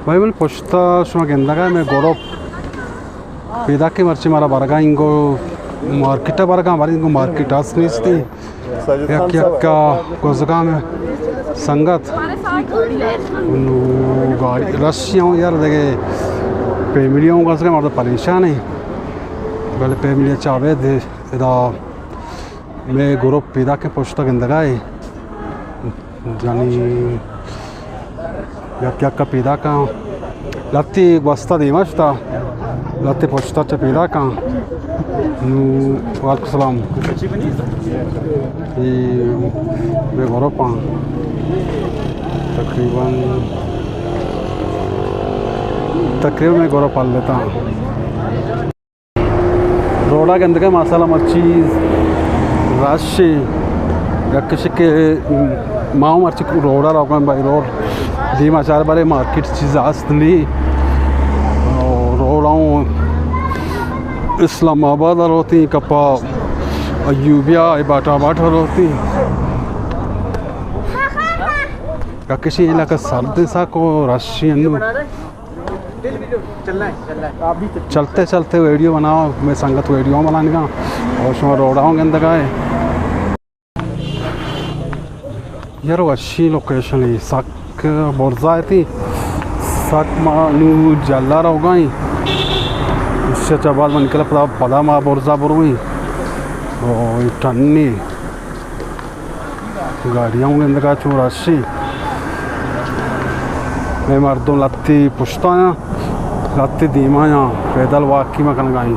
بھائی من پشتا شما گندگا مئے گروپ پیداکیں، مرچی مارا برگا انگو مارکیٹ برگا، بلے انگو مارکیٹ است نیستی۔ یک یکا گوزگا مئے سنگت، نو گاڑی رشی ہوں یار، دگہ فیملی ہوں گوزگا، مردم پریشان ہیں، بلے فیملی چابے دے ادا مئے گروپ پیداکیں پشتا گندگا ہے۔ یعنی یک یک پیداکاں، لتی گوستا دیما شتا، لتی پشتا چہ پیداکاں۔ نو، وعلیکم السلام۔ اے مئے گروپاں تقریباً، تقریباً مئے گروپ ہلتاں۔ روڈا گندگا ماشاءاللہ مرچی رش، یک کشک ما مرچی روڈا روگا، بھائی روڈ دیما چار بارے مارکیٹ چیز است نی۔ روڈا ہوں اسلام آباد روتی، کپا ایوبیا، باٹا باٹا روتی۔ یک کشی علاقہ سرد ساکو رشی انو۔ چلتے چلتے ویڈیو بناؤ، مئے سنگت ویڈیو بنانگا اور شما روڈا ہوں گندگا ہے۔ یار وشی لوکیشن ہے، سک برزا ہے تی، سک ما نو جلا روگا ہیں۔ اس سے چبال من کلا پدا، پدا ما برزا برویں۔ او ٹنی گاڑیاں گندگا چو رشی۔ مئے مردم لتی پشتایاں، لتی دیمایاں، پیدل واکی ما کنگا ایں۔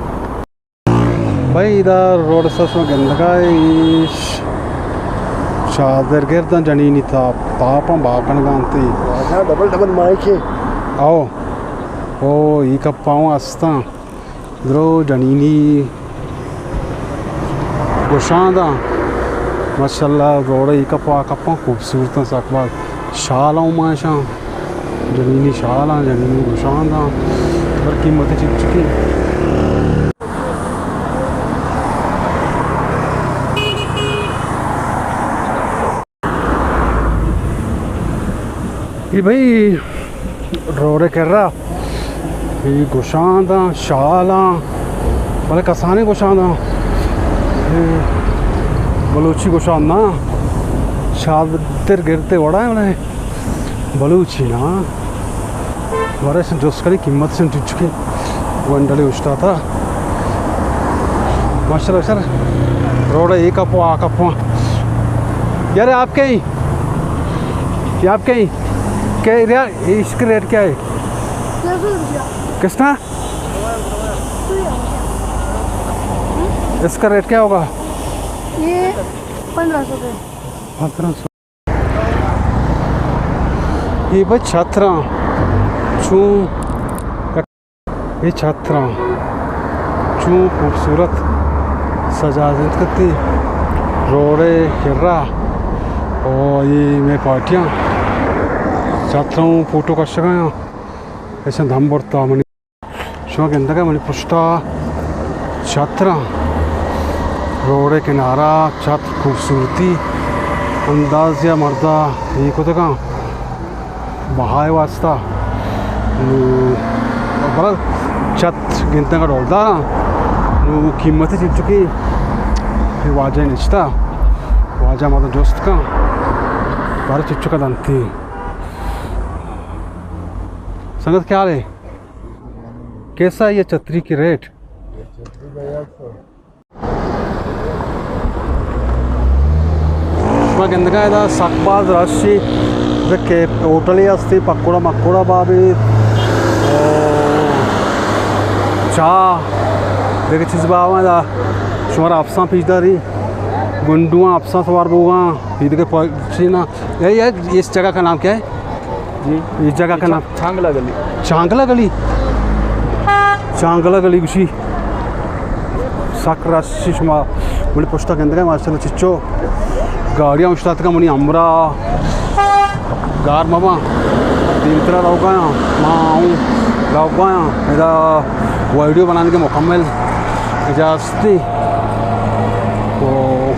بھائی ادا روڈ سر شما گندگا ایش چادر گرداں جنینی تاپ، تاپاں با کنگا انتی۔ واجہ ڈبل ڈبل مائک ہے۔ او، او، ای کپاؤں استاں۔ درو جنینی گوشانداں، ماشاءاللہ، روڑے ای کپا کپاں خوبصورتاں سک باز۔ شال ہوں ماشاں، جنینی شالاں، جنینی گوشانداں، پر قیمت چک چکی۔ اے بھئی روڑے کرا، اے گوشانداں، شالاں، بلے کسانیں گوشانداں، اے بلوچی گوشاند نا، شال در گرتے وڑا ہے بلے بلوچی نا۔ بارے سن جست کنی قیمت سن چچکے گونڈلے اشتاتا۔ ماشاءاللہ سر، روڈ ہے، اے کپو، آ کپو۔ یار آپ کہیں؟ یہ آپ کہیں؟ کیا ریا-، اس کا ریٹ کیا ہے؟ چھ سو روپیہ۔ کس کا؟ اس کا ریٹ کیا ہوگا؟ یہ پندرہ سو کا ہے۔ پندرہ سو۔ اے بھئی چھتراں چوں، اے چھتراں چوں خوبصورت سجا زنت کتی روڑے کرا۔ او اے مئے پارٹیاں چھتراں فوٹو کشگایاں۔ ایشاں دم برتا منی۔ شما گندگا منی پشتا چھتراں، روڈے کنارا چھت خوبصورتی اندازیا مردا اے کتگاں بہائے واسطہ۔ نو بلے چھت گندگا ڈولداراں۔ نو قیمتی چنچکی واجہ نشتا، واجہ مردا جست کن بارے چچکا دنتی۔ سنگت کیا حال ہے؟ کیسا ہے یہ چھتری کی ریٹ؟ شما گندگا ادا سک باز رشی، کہ ہوٹلے ہستی، پکوڑا مکوڑا بابی، چاہ، دگہ چیز باواں ادا۔ شمارا اپساں پیش داری، گنڈواں اپساں سوار بوگاں، یہ دگہ پچینا۔ یہ، یہ، اس جگہ کا نام کیا ہے؟ جی۔ اس جگہ کا نام؟ چانگلہ گلی۔ چانگلہ گلی؟ چانگلہ گلی گوشی۔ سک رش شما منی پشتا گندگا ماشاءاللہ چچو گاڑیاں اوشتاتگا منی ہمراہ گار مباں۔ دیمترا روگایاں، ما آؤں روگایاں۔ ادا ویڈیو بنانے کے مکمل اجازت دی۔ تو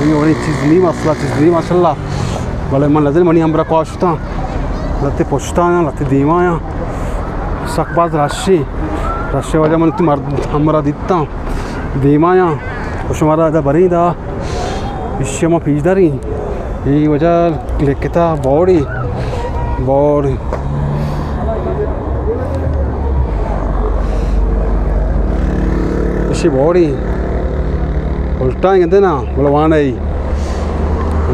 یہ وڑی چیز نہیں، مسئلہ چیز نہیں ماشاءاللہ۔ بلے من نظر منی ہمراہ کواش شتاں۔ لہتے پشتا آیاں، لہتے دیما آیاں۔ سک باز رشے، رشے وجہ من وتی مرد ہمراہ دیتاں دیما آیاں۔ و شمارا ادا بریں دا، اشی ما پیش داریں۔ اے وجہ لکھتا باڑی، باڑی۔ اشی باڑی۔ الٹا گندے نا، بلوانے۔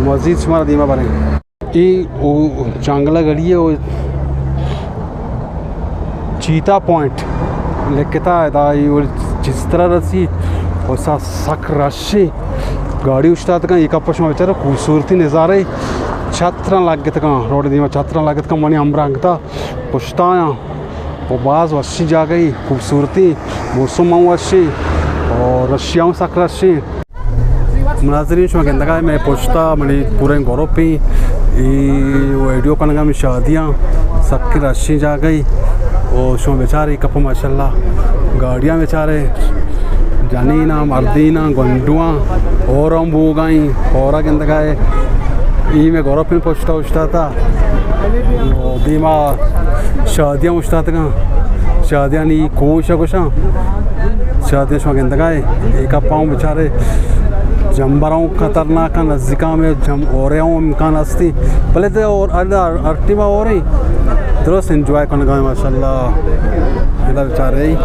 مزید شمارا دیما بریں۔ اے او چانگلہ گڑی ہے، او چیتا پوائنٹ لکھتا ہے، دا اے او چسترا رسی، او سا سک رشی، گاڑی اشتات کن، اے کپا شما بچارے خوبصورتی نظارے، چھتراں لگت کن، روڈ دیما چھتراں لگت کن، منی ہمراہ انگتا پشتا آیاں۔ و باز وشی جاگہی، خوبصورتی، موسم ہم وشی، و رشی ہم سک رشی۔ مناظرین شما گندگا مئے پشتا منی پوریں گروپی، اے ویڈیو کنگا مئے شادیاں، سک رشی جاگہی، و شما بچارے کپ ماشاءاللہ گاڑیاں بچارے۔ جنیناں، مردیناں، گونڈواں، ہور ہم بوگائیں، ہورا گندگائے۔ اے مئے گروپ پشتا اوشتاتا۔ دیما شادیاں اوشتاتگاں۔ شادیانی کوش گوشاں۔ شادیاں شما گندگائے۔ اے کپا ہم بچارے جمبراں خطرناکاں، نزدیکاں مئے جم-، ہورے ہم امکان ہستی۔ بلے تے اور ادا ہر ٹیما ہورے درست انجوائے کنگائے ماشاءاللہ۔ ادا بچارے۔